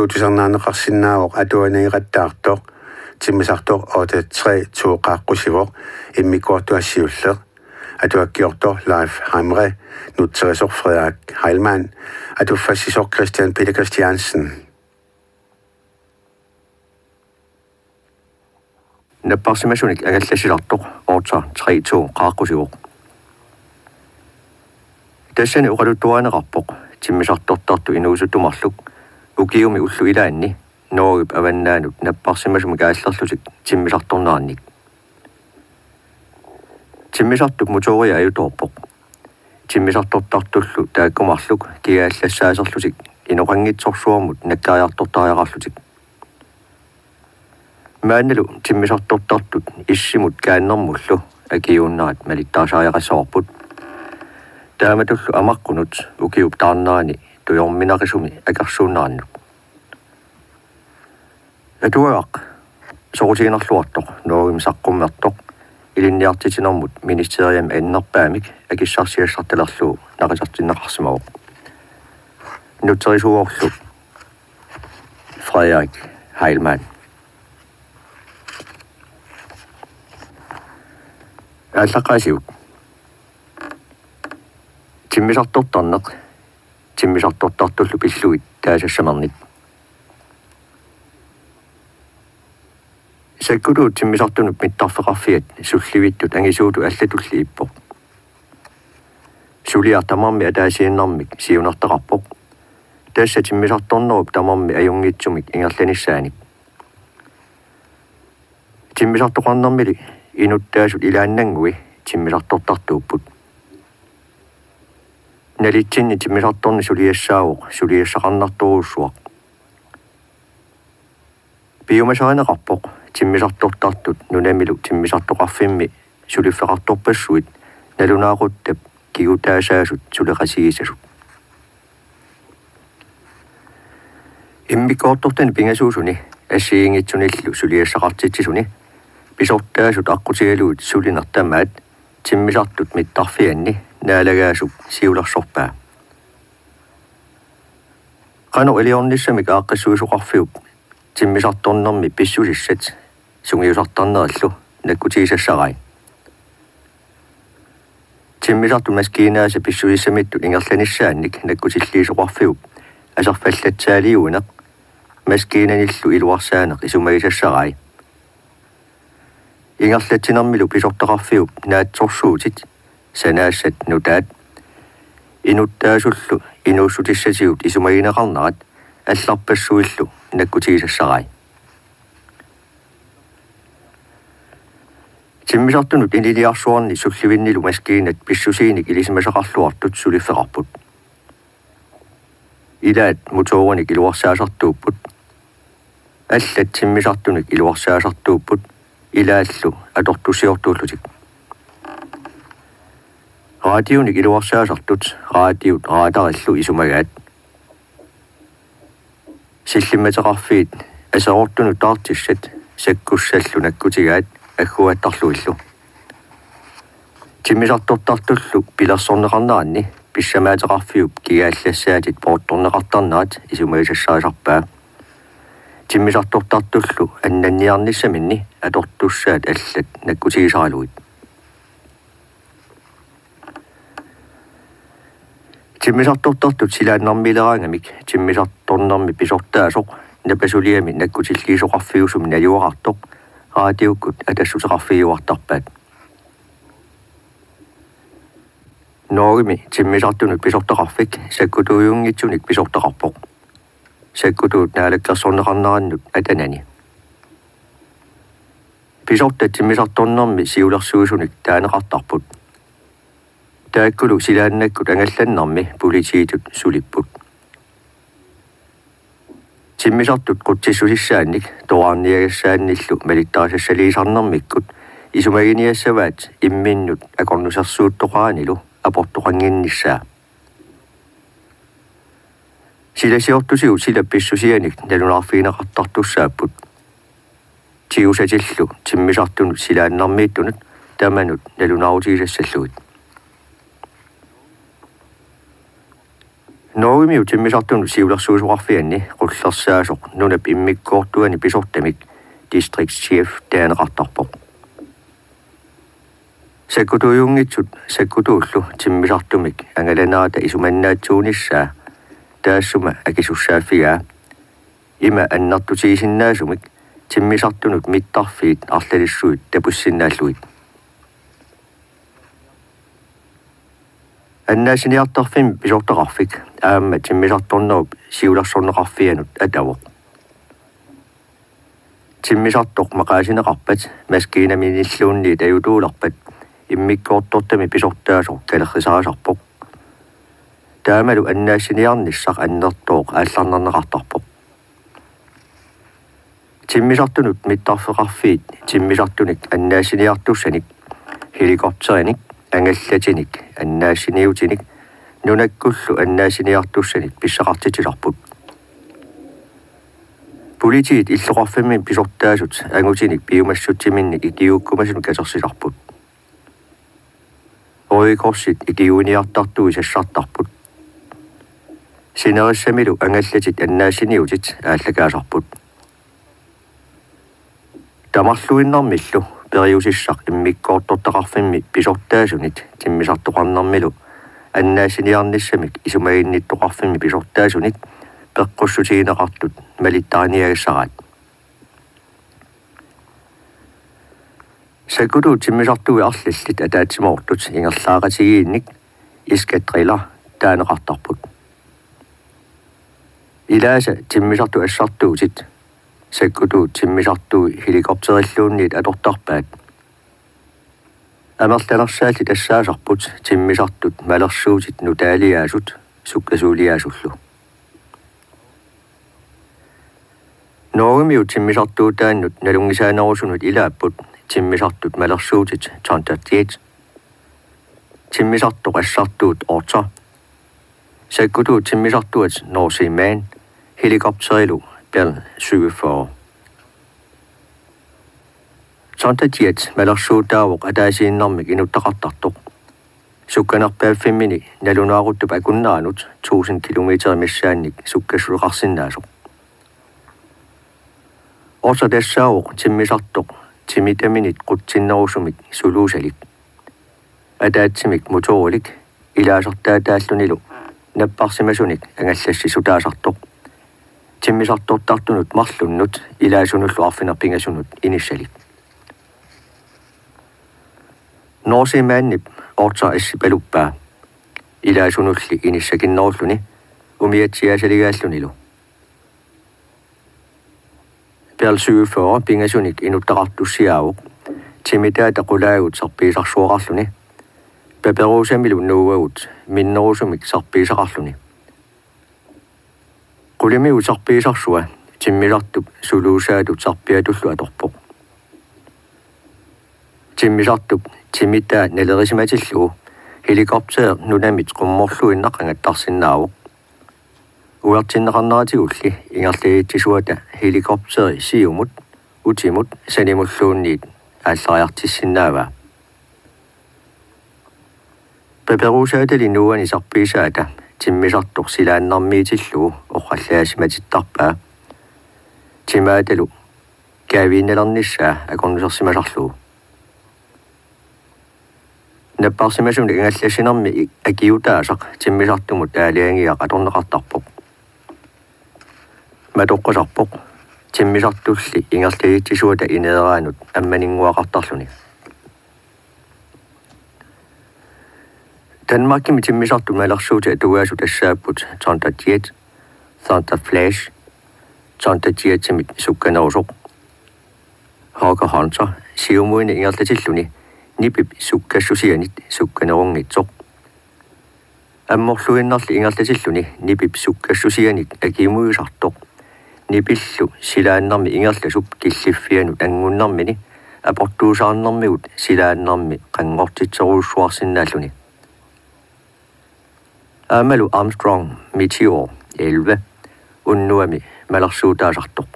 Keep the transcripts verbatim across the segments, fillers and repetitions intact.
Tusarnaarneqarsinnaavoq atuaneeqattaartoq, timmisartoq otte tre to qaaqqusivoq, immikkoortuassiulleq. Atuakkiortoq Leif Hamre, nutserisoq Frederik Heilmann, atuffassisoq Christian Peter Christiansen. Napparsimasunik angallassilartoq otte tre to qaaqqusivoq. Tassani oqaluttuarineqarpoq timmisartortartut inuusuttumarluk ukiumi ullut ilaanni Norgep avannaanut napparsimasumik aallerlutik timmisartornerannik. Timmisartup motoria ajutoorpoq. Timmisartortartullu taakku marluk kigaallassaaserlutik inoqanngitsorsuarmut nakkariartortariaqarlutik. Maannalu timmisartortartut issimut kaannermullu akiuunnerat malittaarisariaqassavarput. Taamatullu amaqqunut ukiup taarnerani tujorminaqisumi akersuunnerannut. Atuagaq soqutiginarluartoq Norgemi saqqummertoq ilinniartitsinermut ministeriami annerpaamik akissarsiassartalerlugu naqitertinneqarsimavoq. Nutserisuuvorlu Frederik Heilmann. Aallaqqaasiuk. Timmisartortarneq, timmisartortartullu pillugit taasassamernit. Sakkutuut timmisartunut mittarfeqarfiat sullivittut angisuutut allatulli ippoq. Suliaq tamarmi ataasiinnarmik siunertaqarpoq. Tassa timmisartornerup tamarmi ajunngitsumik ingerlanissaanik. Timmisartoqarnermili inuttaasut ilaannanngui timmisartortartuupput. Nalitsinni timmisartorneq suliassaavoq suliassaqarnartorujussuaq. Piumasarineqarpoq timmisartortartut nunamilu timmisartoqarfimmi suliffeqartorpassuit nalunaaquttap kigutaasaasut suleqatigiissasut. Immikkoortortani pingasuusuni assigiinngitsunillu suliassaqartitsisuni pisortaasut aqqutigalugit sulineq tamaat timmisartut mittarfianni naalagaasup siulersorpaa. Qanoq iliornissamik aaqqissuisoqarfiup timmisartornermi pissusissat sungiusartarnerillu nakkutigisassarai. Timmisartut maskiinaasa pissusissamittut ingerlanissaannik nakkutilliisoqarfiup aserfallatsaaliuineq maskiinanillu iluarsaaneq isumagisassarai. Ingerlatsinermilu pisortaqarfiup naatsorsuutit, sanaassat nutaat, inuttaasullu inuussutissatigut isumagineqarnerat allarpassuillu nakkutigisassarai. Timmisartunut iniliarsuarni sullivinnilu maskiinat pissusiinik ilisimasaqarluartut suliffeqarput. Ilaat motorinik iluarsaasartuupput. Allat timmisartunik iluarsaasartuupput, ilaallu atortussiortuullutik. Raatiunik iluarsaasartut raatiut raatarillu isumagaat. Sillimmateqarfiit aserortunut taartissat sakkussallu nakkutigaat agguattarlugillu. Timmisartortartullu pilersorneqarneranni pissamaateqarfiup kigaallassaatit poortorneqartarnerat isumagisassaarisarpaa. Timmisartortartullu annanniarnissaminni atortussaat allat nakkutigisaralugit. Timmisartortartut silaannarmileraangamik timmisartornermi pisortaasoq napasuliami nakkutilliisoqarfiusumi najugaqartoq raatiukkut atassuteqarfigiuartarpaat. Norgemi timmisartunut pisortaqarfik sakkutuujunngitsunik pisortaqarpoq. Sakkutuut naalakkersorneqarnerannut atanani. Pisortat timmisartornermi siulersuisunik taaneqartarput. Taakkulu silaannakkut angallannermi politiitut sulipput. Timmisartut qutsissusissaannik toraarniagassaannillu malittarisassaliisarnermikkut isumaginiassavaat imminnut akornusersuuttoqaraanilu aportoqannginnissaa. Silasiortusigut silap pissusianik nalunaarfigineqartartussaapput. Tigusatillu timmisartunut silaannarmiittunut tamanut nalunaarutigisassallugit. Norgemiut timmisartunut siulersuisoqarfianni qullersaasoq nunap immikkoortuani pisortamik distriktschef taaneqartarpoq. Sakkutuujunngitsut sakkutuullu timmisartumik angalanerata isumannaatsuunissaa taassuma akisussaaffigaa. Ima annertutigisinnaasumik timmisartunut mittarfiit arlalissuit tapussinnaallutik. Annaassiniartarfimmi pisortaqarfik aamma timmisartornerup siulersorneqarfianut atavoq. Timmisartoq maqaasineqarpat maskiinaminilluunniit ajutuulerpat immikkoortortami pisortaasoq kalerrisarisarpoq. Taamalu annaassiniarnissaq annertooq aallarnerneqartarpoq. Timmisartunut mittarfeqarfiit timmisartunik annaassiniartussanik, helikopterinik, angallatinik annaassiniutinik nunakkullu annaassiniartussanik pissaqartitsisarput. Politiit illoqarfimmi pisortaasut angutinik piumassutsiminnik ikiuukkumasunut katersisarput. Røde Korsit ikiuiniartartui sassartarput. Sinerissamilu angallatit annaassiniutit aallakaasarput. Tamarluinnarmillu periusissaq immikkoortortaqarfimmi pisortaasunit timmisartoqarnermilu annaassiniarnissamik isumaginnittoqarfimmi pisortaasunit peqqussutigineqartut malittariniagassaraat. Sakkutuut timmisartuit arlallit ataatsimoortut ingerlaaqatigiinnik eskadriller taaneqartarput. Ilaasa timmisartut assartuutit sakkutuut timmisartui helikopterilluunniit atortarpaat. Amerlanersaalli tassaasarput timmisartut malersuutit nutaaliaasut sukkasuuliaasullu. Norgemiut timmisartuutaannut nalunngisaanerusunut ilaapput timmisartut malersuutit Thunderjet, timmisartoq assartuut Otter, sakkutuut timmisartuat North Sea Man, helikopterilu Bell syvogfyrre. Thunderjet malersuutaavoq ataasiinnarmik inuttaqartartoq. Sukkanerpaaffimmini nalunaaruttup akunneranut tusind kilometer missaannik sukkassuteqarsinnaasoq. Otter tassaavoq timmisartoq timitaminit qutsinnerusumik suluusalik. Ataatsimik motorilik ilaasartaataallunilu napparsimasunik angallassissutaasartoq. Timmisartortartunut marlunnut ilaasunullu arfineq-pingasunut inissalik. North Sea Manip Otter assipaluppaa ilaasunulli inissakinnerulluni umiatsiaasaligaallunilu. Bell syvogfyrre pingasunik inuttaqartussiaavoq timitaata qulaagut sarpiisarsuaqarluni, paperuusamilu nuuagut minnerusumik sarpiisaqarluni. Qulimigut sarpiisarsua timmisartup suluusaatut sarpiatullu atorpoq. Timmisartup timitaa nalerisimatillugu helikopteri nunamit qummorluinnaq angattarsinnaavoq. Uertinneqarneratigulli ingerlagitsisuata helikopteri siumut, utimut sanimulluunniit aallariartissinnaavaa. Paperuusaatali nuuani sarpiisaata timmisartoq silaannarmiitillugu oqallaasimatittarpaa. Timaatalu kaaviinnalernissaa akornusersimasarlugu. Napparsimasunik angallassinermi akiutaasaq timmisartumut aalajangiaq atorneqartarpoq. Matoqqusarpoq timmisartulli ingerlagitsisuata ineeraanut ammaninnguaqartarluni. Danmarkimi timmisartut malersuutit atugaasut tassaapput Thunderjet, Thunder Flash, Thunderjetimit sukkanerusoq, Hawker Hunter siumuinnaq ingerlatilluni nipip sukkassusianit sukkanerunngitsoq. Ammorluinnarli ingerlatilluni nipip sukkassusianik akimuisartoq nipillu silaannarmi ingerlasup killiffianut anngunnermini aportuusaarnermigut silaannarmi qanngortitserujussuarsinnaalluni. Aammalu Armstrong Meteor elleve unnuami malersuutaasartoq.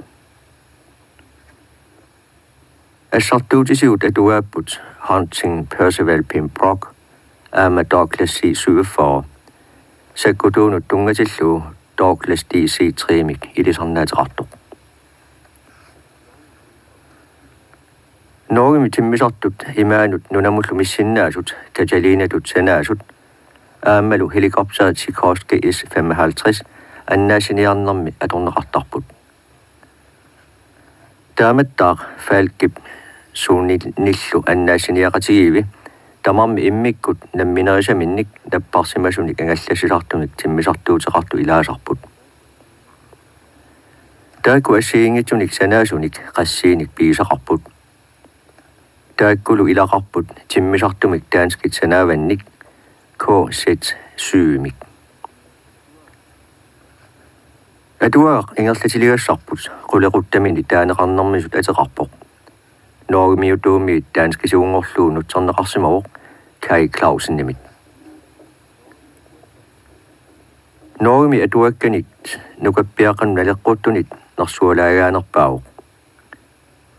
Assartuutisigut atugaapput Hunting Percival Pembroke aamma Douglas C syvogfyrre. Sakkutuunut tunngatillugu Douglas D C tre-mik ilisarnaateqartoq. Norgemi timmisartut imaanut nunamullu missinnaasut Catalinatut sanaasut aammalu helikopter Sikorsky S femoghalvtreds annaassiniarnermi atorneqartarput. Taamattaaq Falkip Sunillu annaassiniaqatigiivi tamarmik immikkut namminerisaminnik napparsimasunik angallassisartumik timmisartuuteqartut ilaasarput. Taakku assigiinngitsunik sanaasunik qassiinik pigisaqarput. Taakkulu ilaqarput timmisartumik danskit sanaavannik K Z syv-mik. Atuagaq ingerlatiligassarput qulequttamini taaneqarnermisut ateqarpoq. Norgemiutuumiit danskisuunngorlugu nutserneqarsimavoq Kai Clausenimit. Norgemi atuakkanit nukappiaqqanut naleqquttunit nersualaagaanerpaavoq.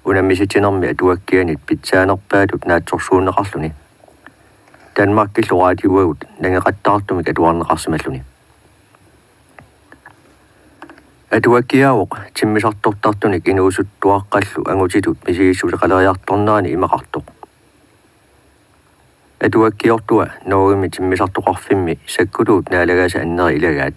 Unammisitsinermi atuakkianit pitsaanerpaatut naatsorsuunneqarluni Danmarkillu raatiuagut nangeqattaartumik atuarneqarsimalluni. Atuakkiaavoq timmisartortartunik inuusuttuaqqallu angutitut misigissuseqaleriartornerani imaqartoq. Atuakkiortua Norgemi timmisartoqarfimmi sakkutuut naalagaasa anneri ilagaat.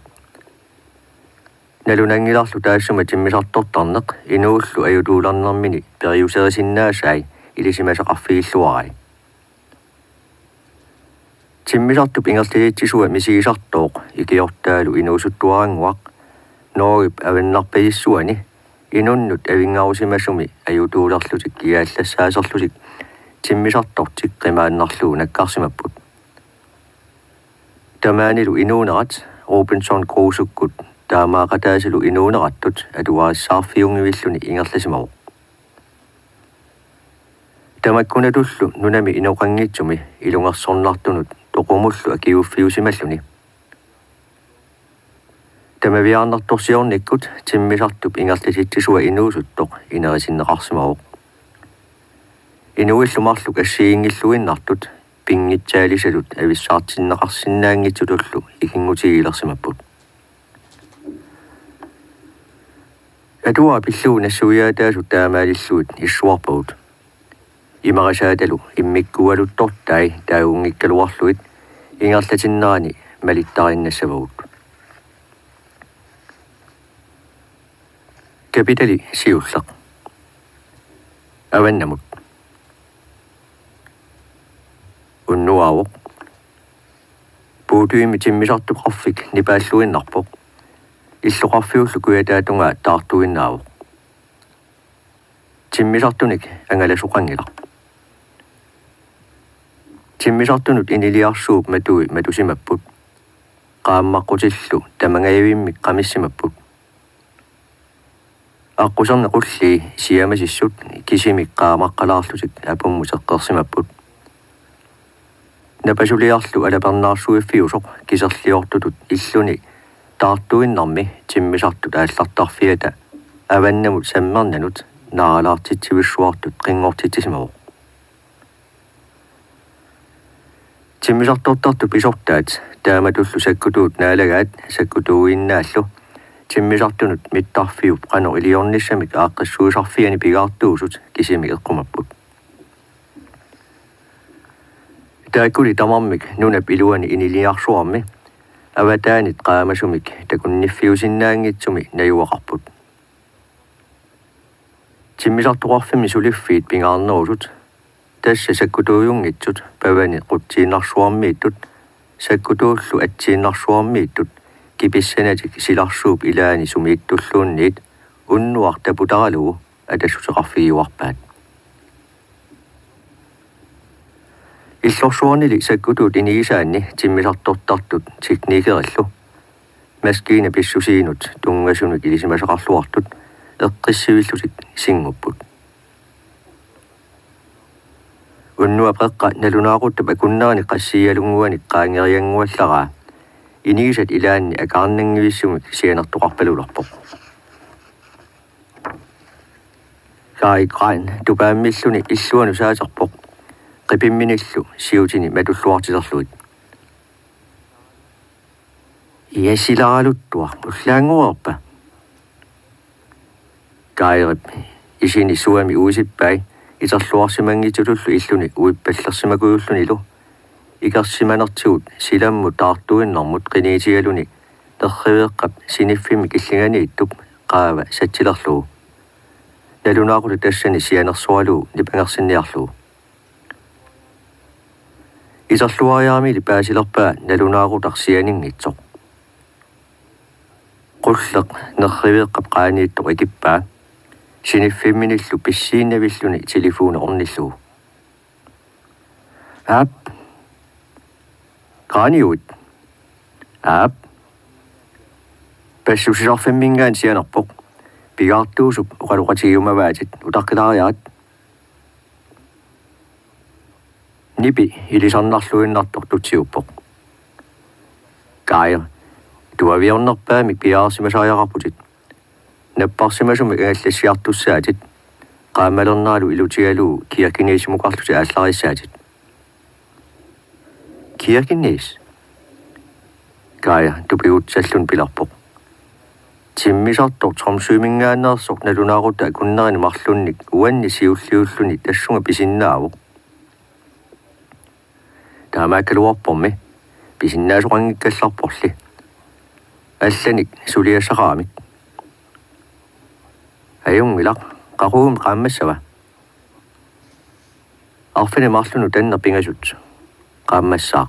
Nalunanngilarlu taassuma timmisartortarneq inuullu ajutuulernermini periuserisinnaasai ilisimasaqarfigilluarai. Timmisartup ingerlalitsisua misigisartooq ikiortaalu inuusuttuarannguaq Norgep avannarpajissuani inunnut avinngarusimasumi ajutuulerlutik kiaallassaaserlutik timmisartortik qimaannarlugu nakkarsimapput. Tamaanilu inuunerat Robinson Crusoekkut taamaaqataasalu inuunerattut atugarissaarfiunngivilluni ingerlasimavoq. Tamakkunatullu nunami inoqanngitsumi ilungersornartunut toqumullu akiuuffiusimalluni. Tamaviaarnartorsiornikkut timmisartup ingerlatitsisua inuusuttoq inerisinneqarsimavoq. Inuillu marluk assigiinngilluinnartut pinngitsaalisalut avissaartinneqarsinnaanngitsutullu ikinngutigilersimapput. Atuagaq pillugu nassuiaataasut taamaalillugit issuarpagut. Imarisaatalu immikkualuttortai taagunngikkaluarlugit ingerlatinnerani malittariinnassavagut. Kapitali siulleq. Avannamut. Unnuaavoq. Puutuimi timmisartoqarfik nipaalluinnarpoq. Illoqarfiullu kujataatungaa taartuinnaavoq. Timmisartunik angalasoqanngilaq. Timmisartunut iniliarsuup matui matusimapput. Qaammaqqutillu tamangajavimmik qamissimapput. Aqquserneq ullii siamasissut kisimik qaamaqqalaarlutik apummut eqqersimapput. Napasuliarlu alapernaarsuiffiusoq kiserliortutut illuni taartuinnarmi timmisartut aallartarfiata avannamut sammernanut naalaartitsivissuartut qinngortitsisimavoq. Timmisartortartut pisortaat taamatullu sakkutuut naalagaat sakkutuuinnaallu timmisartunut mittarfiup qanoq iliornissamik aaqqissuisarfiani pigaartuusut kisimik eqqumapput. Taakkuli tamarmik nunap iluani iniliarsuarmi avataanit qaamasumik takunniffiusinnaanngitsumi najugaqarput. Timmisartoqarfimmi suliffiit pingaarnerusut, tassa sakkutuujunngitsut pavani qutsiinnarsuarmiittut, sakkutuullu atsiinnarsuarmiittut, kipissanatik silarsuup ilaani sumiittulluunniit unnuaq taputaralugu atassuteqarfigiuarpaat. Illorsuarnili sakkutuut inigisaanni timmisartortartut teknikerillu maskiinat pissusiinut tunngasunik ilisimasaqarluartut eqqissivillutik singupput. Unnuap qeqqa nalunaaquttap akunneranik qassiialunnguanik qaanngeriannguallaraa inigisat ilaanni akaarnanngivissumik sianertoqarpalulerpoq. Kai Grein tupaammilluni illuanut saaterpoq, qipimminillu siutini matulluartilerlugit. Iasilaraluttuaq ullaanngoreerpa? Kairip isini suami uisippai iterluarsimanngitsutullu illuni uippallersimakujullunilu ikersimanertigut silammut taartuinnarmut qiniitigaluni nerriveeqqap siniffimmi killinganiittup qaava satsilerlugu. Nalunaaqutaq tassani sianersoralugu nipangersinniarlugu. Iterluariaramili paasilerpaa nalunaaqutaq sianinngitsoq. Qulleq nerriveeqqap qaaniittoq ikippaa siniffimminillu pissiinnavilluni telefoni ornillugu. Aap. Qaaniuit. Aap. Passusisarfimminngaanniit sianerpoq. Pigaartuusup oqaloqatigiumavaatit, utaqqilaariarit. Nipi ilisarnarluinnartoq tutsiuppoq. Kair, tuaviornerpaamik piareersimasariaqarputit. Napparsimasumik angallassiartussaatit. Qaammalerneralu ilutigalugu Kirkenesimukarlutit aallarissaatit. Kirkenes? Kair tupigutsalluni pilerpoq. Timmisartoq Tromsøminngaanneersoq nalunaaqutaq akunnerini marlunnik uanni siulliulluni tassunga pisinnaavoq. Taamaakkaluarpormi, pisinnaasoqanngikkallarporli. Allanik suliassaqaramik. Ajunngilaq, qaqugummi qaammassava? Arfineq-marluk nutanneq pingasut qaammassaaq.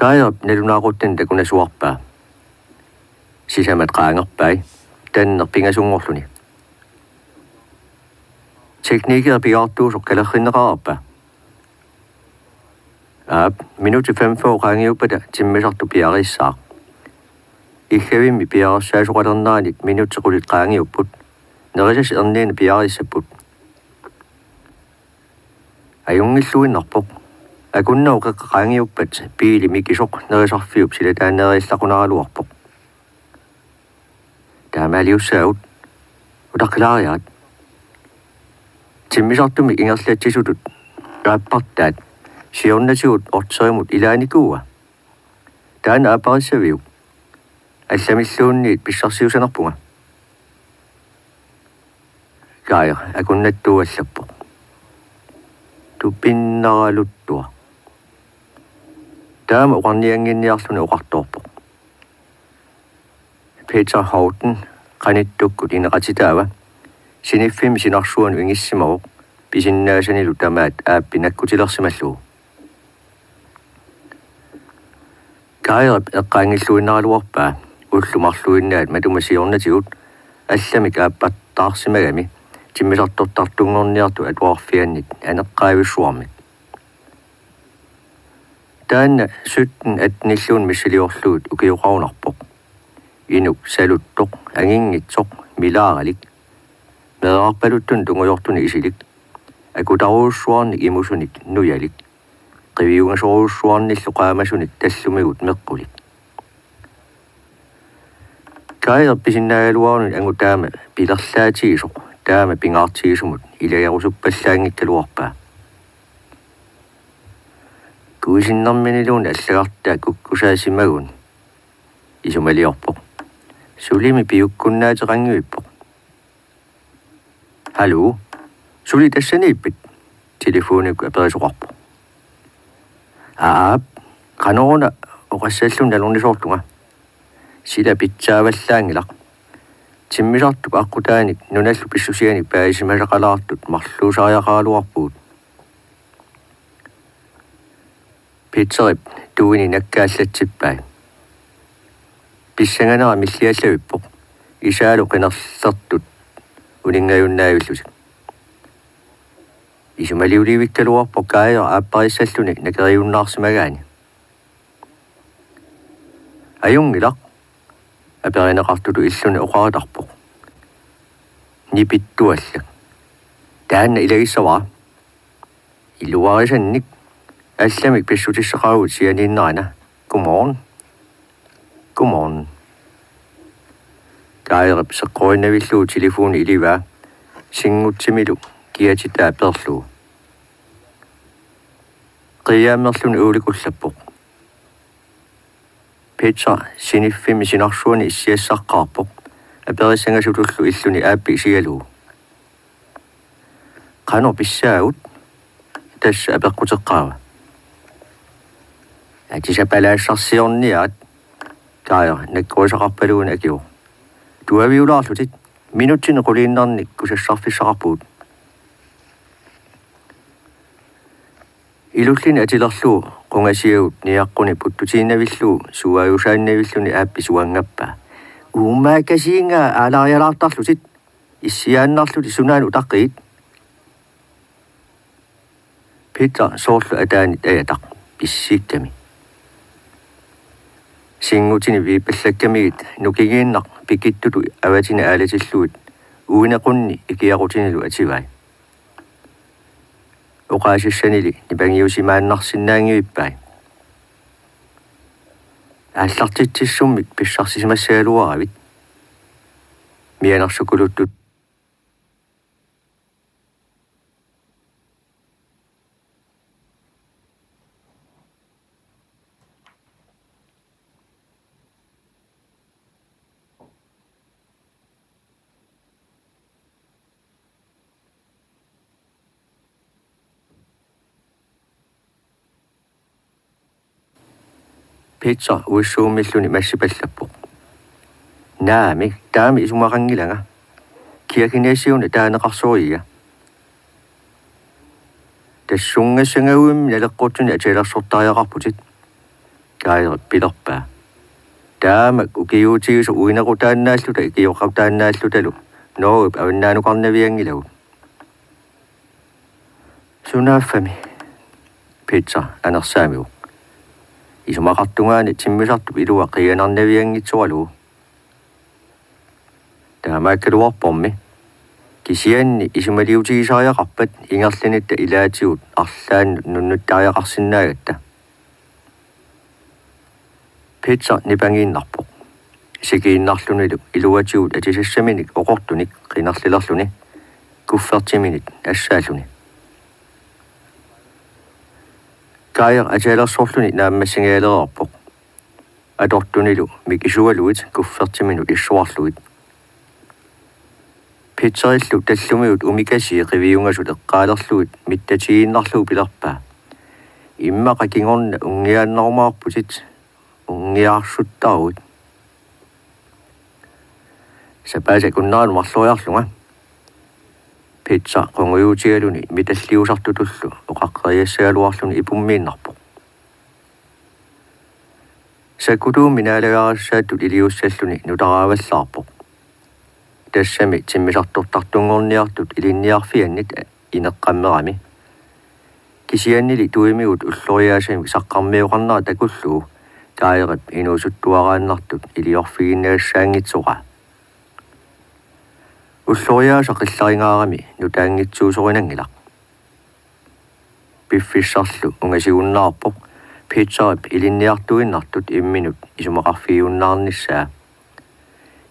Kairip nalunaaquttani takunasuarpaa. Sisamat qaangerpai tanneq pingasunngorluni. Teknikeri pigaartuusoq kalerrinneqareerpa? Aap, minutsit femogfyrre qaangiuppata timmisartoq piareersaaq. Iggavimmi piareersaasoqalerneranik minutsit qulit qaangiupput. Nerisasi erniinnaq piareersapput. Ajunngilluinnarpoq. Akunneri qeqqat qaangiuppat biili mikisoq nerisarfiup silataanneeriallaqunaraluarpoq. Taamaaliussaagut, utaqqilaariarit. Timmisartumik ingerlatsisutut aappartaat siornatigut orterimut ilaanikuua? Taanna aapparissaviuk? Allamilluunniit pissarsiusanerpunga. Kair akunnattuuallappoq. Tupinnaraluttuaq. Taama oqarniannginniarluni oqartoorpoq. Peter Horten qanittukkut ineqatitaava, siniffimmi sinarsuanut ingissimavoq, pisinnaasanilu tamaat aappi nakkutilersimallugu. Kairip eqqaanngilluinnaraluarpaa ullut marluinnaat matuma siornatigut allamik aappattaarsimagami timmisartortartunngorniartut atuarfiannit aneqqaavissuarmik. Taanna sytten attenilluunniit missiliorlugit ukioqarunarpoq. Inuk saluttoq, anginngitsoq, milaaralik, meerarpaluttunik tungujortunik isilik, akutarujussuarnik imusunik nujalik, qiviugasorujussuarnillu qaamasunik tallumigut meqqulik. Kairip pisinnaagaluaruni angut taama pilerlaatigisoq, taama pingaartigisumut ilagerusuppallaanngikkaluarpaa. Kuisinnerminiluunniit allagartaa kukkusaasimaguni isumaliorpoq. Sulimi piukkunnaateqanngivippoq. Hallo? Suli tassaniippit? Telefonikkut aperisoqarpoq. Aap, qanoruna oqassallunga nalornisoortunga. Sila pitsaavallaanngilaq. Timmisartup aqqutaanik nunallu pissusianik paasisimasaqalaartut marluusariaqaraluarpugut. Peterip tuini nakkaallatsippai. Pissanganera milliallavippoq. Isaalu qinerlertut uninngajunnavillutik. Isumaliulivikkaluarpoq Kaja aapparissalluni nakeriunnaarsimagaani. Ajunngilaq, aperineqartutut illuni oqaritarpoq. Nipittuallak. Taanna ilagissavara. Iluarisannik, allamik pissutissaqaruit sianiinnarina. Godmorgen. Godmorgen. Kairip seqqoriinnavillugu telefoni ilivaa, singutsimilu kiatitaa peerlugu. Qiiaammerluni uulikullappoq. Peter siniffimmi sinarsuani issiassaqqaarpoq, aperissangasutullu illuni aappi isigalugu. Qanoq pissaagut? Tassa apeqquteqqaava. Atisapalaassarsiorniarit, Kaaja nakkorisaqarpaluunniit akivoq. Tuaviulaarlutit, minutsini quliinnarnik kusassarfissaqarpugut. Ilullini atilerlugu qungasiagut niaqquni puttutiinnavillugu suaajusaannavilluni aappi suanngappaa. Uumaakasiinga aalaarialaartarlutit, issiaannarlutit sunaana utaqqigit. Peter soorlu ataanit ajataq pissikkami. Sinngutini viippallakkamigit nukingiinnaq pikittutut avatini aalatillugit uinequnni ikiaqutinilu ativai. Oqaasissanili nipangiusimaannarsinnaanngivippai. Aallartitsissummik pissarsisimassagaluaravit. Mianersukuluttu. Peter uissuummilluni massipallappoq. Naamik, taama isumaqanngilanga. Kia kinesiuna taaneqarsoria. Tassunngassangajuimmi naleqqutsunik atialersortariaqarputit, Kaaja pilerpaa. Taamak ukiuutigisoq uinequtaannaalluta ikioqutaannaallutalu Norgep avannaanukarnavianngilagut. Sunaaffami, Peter anersaamivoq. Isumaqartungaani timmisartup ilua qiianarnavianngitsoralugu. Taamaakkaluarpormi, kisianni isumaliutigisariaqarpat ingerlanitta ilaatigut arlaannut nunnuttariaqarsinnaagatta. Peter nipangiinnarpoq. Sikiinnarlunilu iluatigut atisassaminik oqortunik qinerlilerluni kuffertiminit assaalluni. Kaaja atialersorluni naammassingajalereerpoq. Atortunilu mikisugalugit kuffertiminut issuarlugit. Peterillu tallumigut umikasii qiviungasut eqqaalerlugit mittatiinnarlugu pilerpaa: Immaqa kingorna unngiaannarumaarputit, unngiarsuttaruit. Sapaatip akunnerani marloriarlunga. Peter qungujuutigaluni mitalliusartutullu oqaqqeriassagaluarluni ipummiinnarpoq. Sakkutuummi naalagaarissaatut iliussalluni nutaraavallaarpoq. Tassami timmisartortartunngorniartut ilinniarfiannit ineqqammerami. Kisiannili tuimigut ulloriaasamik saqqarmioqarnera takullugu Kaajerip inuusuttuaraannartut iliorfiginnagassaanngitsoraa. Ulloriaasaq qillaringaarami nutaanngitsuusorinanngilaq. Piffissarlu ungasigunnaarpoq Peterip ilinniartuinnartut imminut isumaqarfigiunnaarnissaa.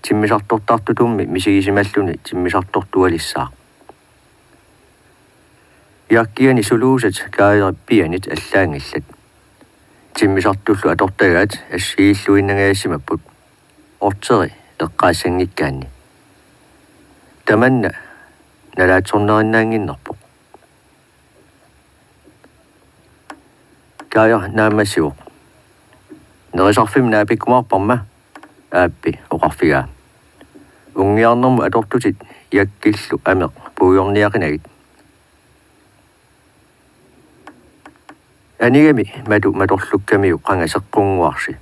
Timmisartortartutummi misigisimalluni timmisartortualissaaq. Jakkiani suluusat Kaajerip pianit allaanngillat. Timmisartullu atortagaat assigiilluinnangajassimapput. Orteri eqqaassanngikkaanni. Tamanna nalaatsornerinnaannginnerpoq. Kaaja naammassivoq. Nerisarfimmi naapikkumaarparma, aappi oqarfigaa. Unngiarnermut atortutit Jakkillu ameq puigorniaqinagit. Anigami matu matorlukkamiuk qanga seqqunnguarsi.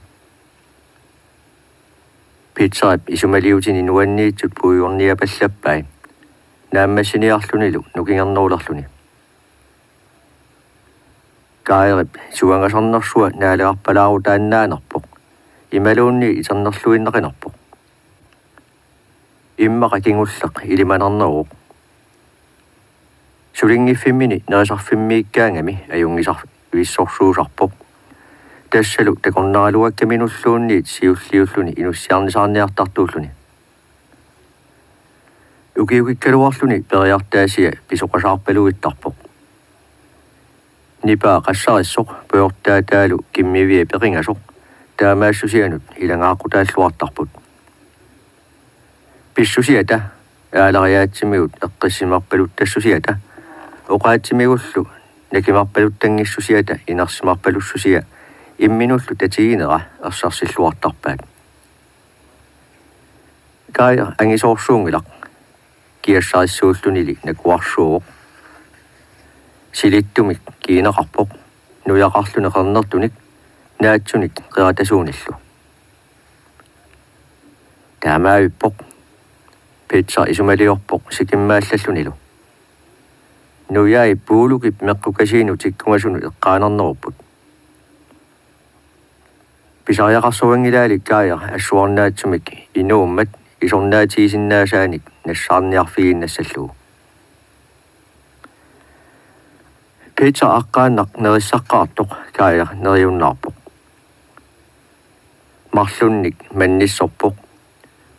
Peterip isumaliutini nuanniitsut puigorniapallappai. Naammassiniarlunilu nukingernerulerluni. Kaajerip suangasarnersua naalagarpalaarutaannaanerpoq. Imaluunniit iternerluinnaqinerpoq. Immaqa kingulleq ilimanarneruvoq. Sulinngiffimmini nerisarfimmiikkaangami ajunngisarvissorsuusarpoq. Tassalu takornaraluakkaminulluunniit siulliulluni inussiarnisaarniartartuulluni. Ukiukikkaluarluni periartaasia pisoqasaarpaluttarpoq. Nipaa qassarissoq pujortaataalu kimmivia peqingasoq taamaassusianut ilanngaaqutaalluartarput. Pissusiata, aalariaatsimigut eqqissimarpaluttassusiata, oqaatsimigullu nakimarpaluttanngissusiata inersimarpalussusia imminullu tatiginera ersarsilluartarpaat. Kaaja angisoorsuunngilaq, kiassarissuullunili nakuarsuuvoq. Silittumik kiineqarpoq, nujaqarluni qernertunik, naatsunik qeratasuunillu. Taamaavippoq, Peter isumaliorpoq sikimmaallallunilu. Nujai puulukip meqqukasiinut tikkungasunut eqqaanernerupput. Pisariaqarsuanngilaali Kaaja assuarnaatsumik inuummat isornaatigisinnaasaanik nassaarniarfigiinnassallugu. Peter aqqaannaq nerissaqqaartoq Kaaja neriunnaarpoq. Marlunnik mannissorpoq,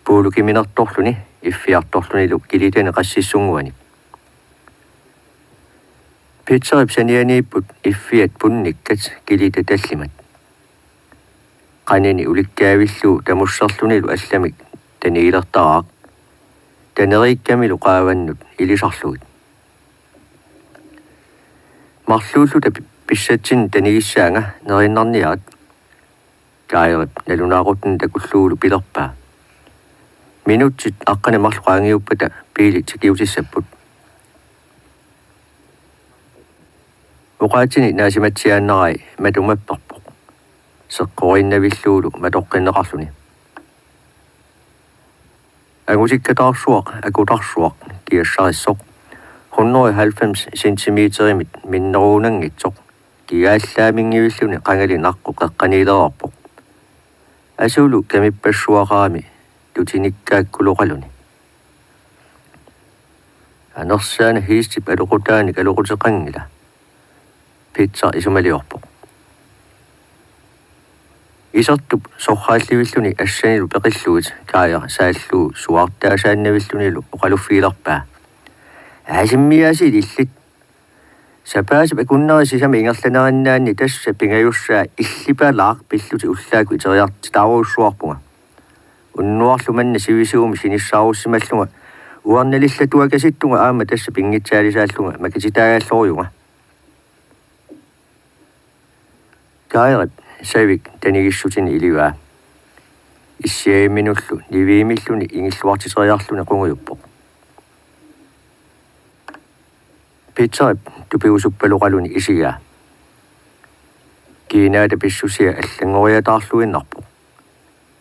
puulukiminertorluni iffiartorlunilu kilitani qassissunnguanik. Peterip sanianiipput iffiat punnikkat kilitat tallimat. Qanini ulikkaavillugu tamusserlunilu allamik tanigilertaraaq. Taneriikkamilu qaavannut ilisarlugit. Marluulluta pi-, pissatsinni tanigissaanga, neriinnarniarit, Kaajerip nalunaaqutini takullugulu pilerpaa. Minutsit aqqaneq-marluk qaangiuppata biilit tikiutissapput. Oqaatsini naasimatsiaannarai matumapperpoq, seqqoriinnavillugulu matoqqinneqarluni. Angusikkataarsuaq akutarsuaq kiassarissoq, hundrede og halvfems centimeterimit minneruunanngitsoq, kigaallaamingivilluni qangali naqqu qeqqaniilereerpoq. Asulu kamippassuaqarami tutinikkaakkuloqaluni. Anersaana hiistip aloqutaanik aloquteqanngila, Peter isumaliorpoq. Isertup sorraallivilluni assanilu peqillugit Kaaja saallugu suaartaasaannavillunilu oqaluffigilerpaa: Aasimmiaasiit illit. Sapaatip akunneri sisamat ingerlanerinnaanni tassa pingajussaa illipalaaq pillutit ullaakkut iteriartitaarujussuarpunga. Unnuarlu manna sivisuumik sinissaarusimallunga uernalillatuakasittunga aamma tassa pinngitsaalisaallunga makititaagallorujunga. Kaajerip savik tanigissutini ilivaa. Issiaviminullu niviimilluni ingilluartiteriarluni qungujuppoq. Peterip tupigusuppaloqaluni isigaa. Kiinaata pissusia allanngoriataarluinnarpoq.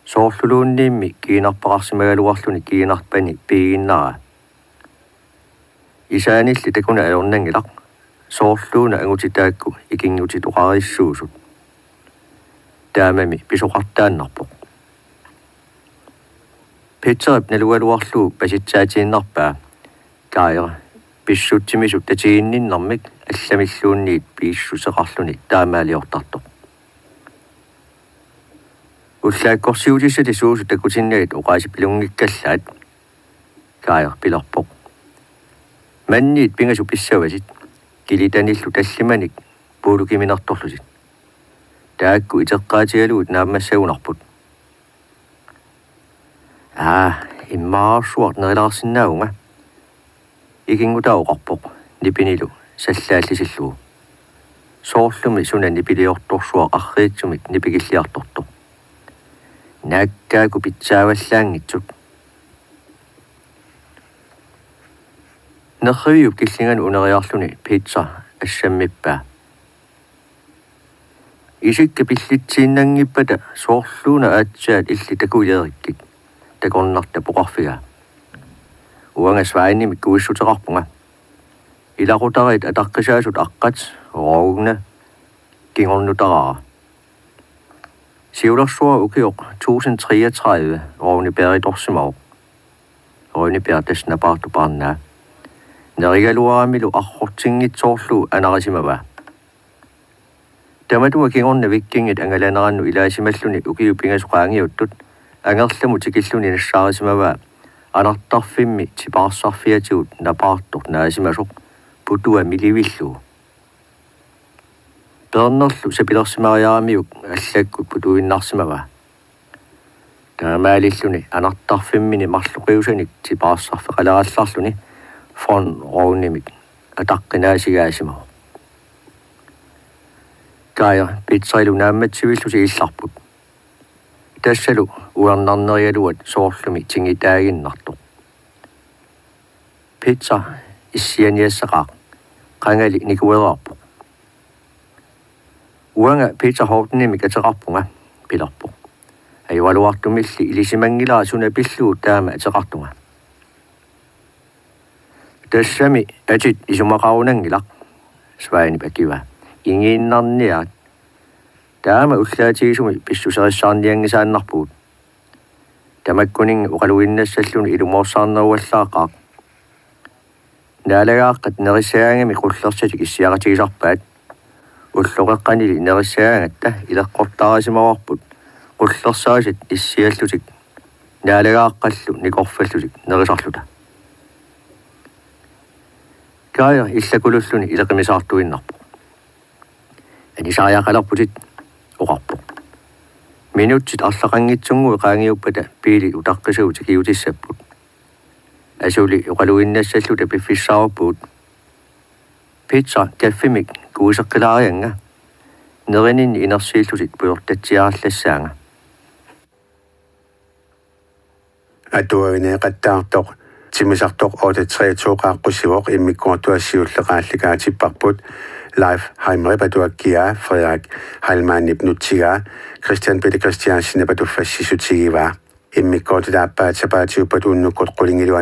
Soorluluunniimmi kiinarpaqarsimagaluarluni kiinarpani piiginnaraa. Isaanilli takuneq ajornanngilaq, soorluuna angutit taakku ikinngutitoqareersuusut. Taamami pisoqartaannarpoq. Peterip nalugaluarlugu pasitsaatiinnarpaa Kaaja pissutsimisut tatiginninnermik allamilluunniit piissuseqarluni taamaaliortartoq. Ullaakkorsiutissatit suusut takutinnagit oqaasipilunngikkallaat, Kaaja pilerpoq. Manniit pingasut pissavatit, kilitanillu tallimanik puulukiminertorlutit. Taakku iteqqaatigalugit naammassagunarput. Aa, immaarsuaq nerilaarsinnaavunga, ikinngutaa oqarpoq nipinilu sallaallisillugu. Soorlumi suna nipiliortorsuaq arriitsumik nipikilliartortoq. Naakkaakku pitsaavallaanngitsut. Nerriviup killinganut uneriarluni Peter assammippaa. Isikka pillitsiinnanngippata soorluuna aatsaat illit takujeerikkit, takornartoq poqarfigaa. Uanga Schweinimik kuissuteqarpunga. Ilaqutariit ataqqisaasut aqqat, Rune, kingornutaraara. Siulersuaq ukioq tusind treogtredive Rune Beeritorsimavoq. Rune Beeri tassa napaartup arnaa. Nerigaluaramilu arrortinngitsoorlugu anarisimavaa. Tamatuma kingorna vikingit angalanerannut ilaasimalluni ukiut pingasut qaangiuttut angerlamut tikilluni nassaarisimavaa anartarfimmi tipaarsarfiatigut napaartoq naasimasoq putua milivillugu. Wernerlu sapilersimariaramiuk allakkut putuinnarsimavaa. Taamaalilluni anartarfimmini marloqiusanik tipaarsarfeqalerallarluni frontrowimik ataqqinaasigaasimavoq. Geir Peterilu naammatsivillusi illarput. Tassalu uernarnerigaluat soorlumi tingitaaginnartoq. Peter issianiassaqaaq, qangali nikuereerpoq. Uanga Peter Hortenimik ateqarpunga, pilerpoq. Ajugaluartumilli ilisimanngilara suna pillugu taama ateqartunga. Tassami atit isumaqarunanngilaq, Svanip akivaa. Ingiinnarniarit. Taama ullaatigisumik pissuserissaarnianngisaannarpugut. Tamakkuninnga oqaluginnassalluni ilumoorsaarneruallaaqaaq. Naalagaaqqat nerissagaangamik qullersatik issiaqatigisarpaat. Ulloqeqqanili nerissagaangatta ileqqortaarisimavarput qullersaatit issiallutik naalagaaqqallu nikorfallutik nerisarluta. Geir illakululluni ileqimisaartuinnarpoq. Anisariaqalerputit, oqarpoq. Minutsit arlaqanngitsunnguit qaangiuppata biilit utaqqisagut tikiutissapput. Asuli oqaluginnassalluta piffissaavarpugut. Peter kaffimik kuiseqqilaarianga. Nerininni inersiillutit pujortatsiarallassaanga. Atuavineeqattaartoq timmisartoq otte tre to qaaqqusivoq, immikkoortuata siulleq aallikaa tipparput. Leif Heimerip atuakkiaa, Frederik Heilmannip nutsigaa, Christian Peter Christiansenip atuffassissutigivaa. Immikkoortut aappaat sapaatiuppat unnukkut qulingiluat